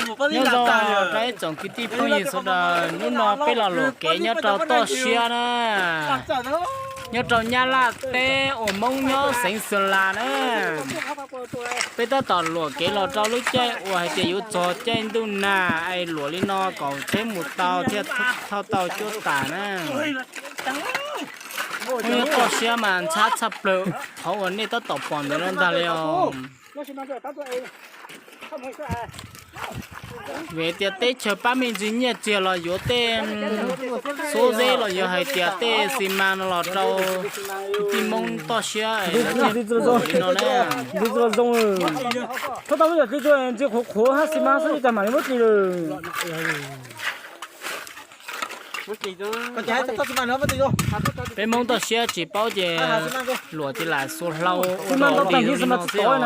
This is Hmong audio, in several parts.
Nyob zoo rau ib tsoom kwv tij phooj ywg sawv daws, hnub no peb los luam kev nyob rau toj siab na, nyob rau Nyab Laj teb uas Hmoob nyob xeev Xwm Las na. Peb tab tom luam kev los rau lub caij uas hais tias yuav txog caij ntuj nag es luam li no kom tsheb mus tau thiaj thauj tau cuab tam na. Hnub nyob toj siab mas ntxhab tshaj plaws qhov uas nej tab tom pom ntawd ntag li os. Vim tias teb chaws pab me ntsis nyiaj txiag los yuav tej xub zeb los yuav hais tias tej xi mas no los rau kwv tij Hmoob toj siab es li no na. Txhob tau muab yam txiv tsuas ntsis qhuav qhuav hab xi mas xwb cas mam li muab tsis lawm. Peb Hmoob toj siab tsis paub ces luam tsis lam xua hlau ua dog dig li no xwb os.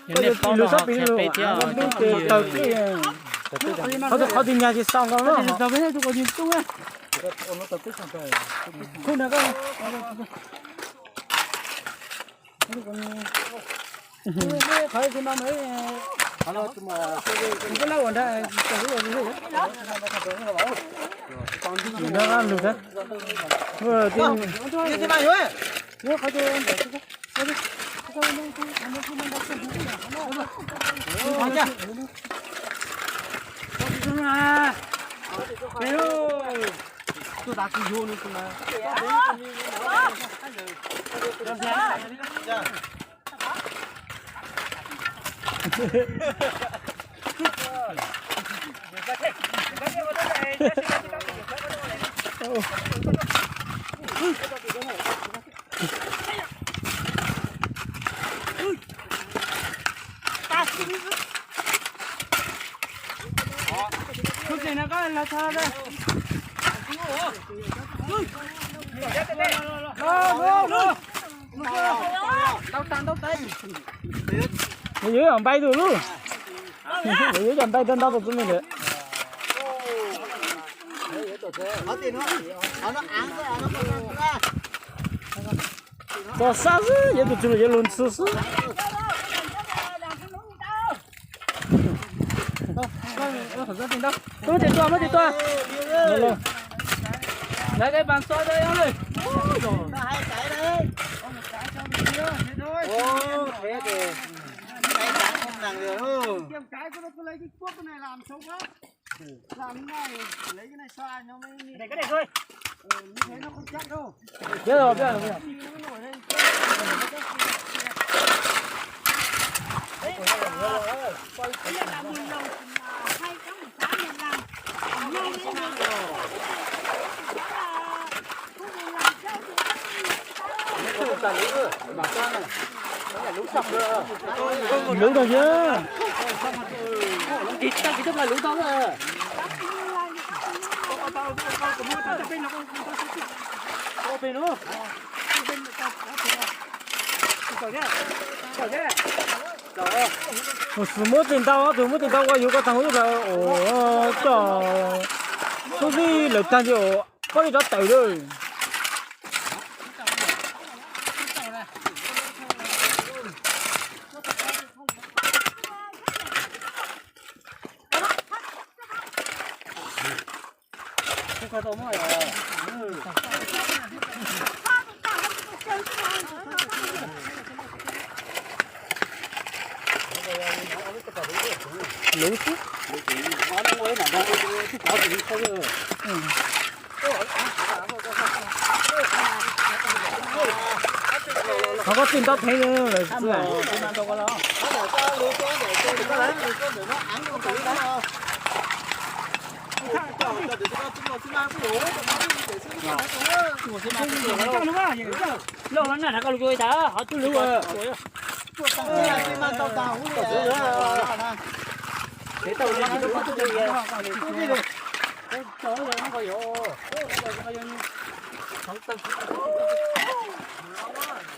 Yog nej paub no ho qhia peb thiab. Qhov twg nyag tsis xaus nkaus no. Yuav yog npai tus lub, yuav yog npai ntau ntau tus txom nyem lawm. Txog sab xwb, yuav tus tswv los yuav lug ntxhw xwb. Muab tes tua, muab tes tua. Lawv tej pas xo Lub no thiab. Tus muab tes ntau, tus muab tes ntau ua yuav ko tag hub lawm. Coj xub xib lawm tag nti, pob li rov tawm lawm. Qhov koj txij ntaub theeb lawm xwb. Lauj, no na, rov qab lug tas, ho tub lug.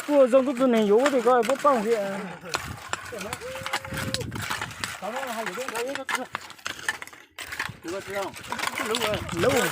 Kuj zoo kuj txug neeg yuav ua tim ko puab paub tias. Lauj.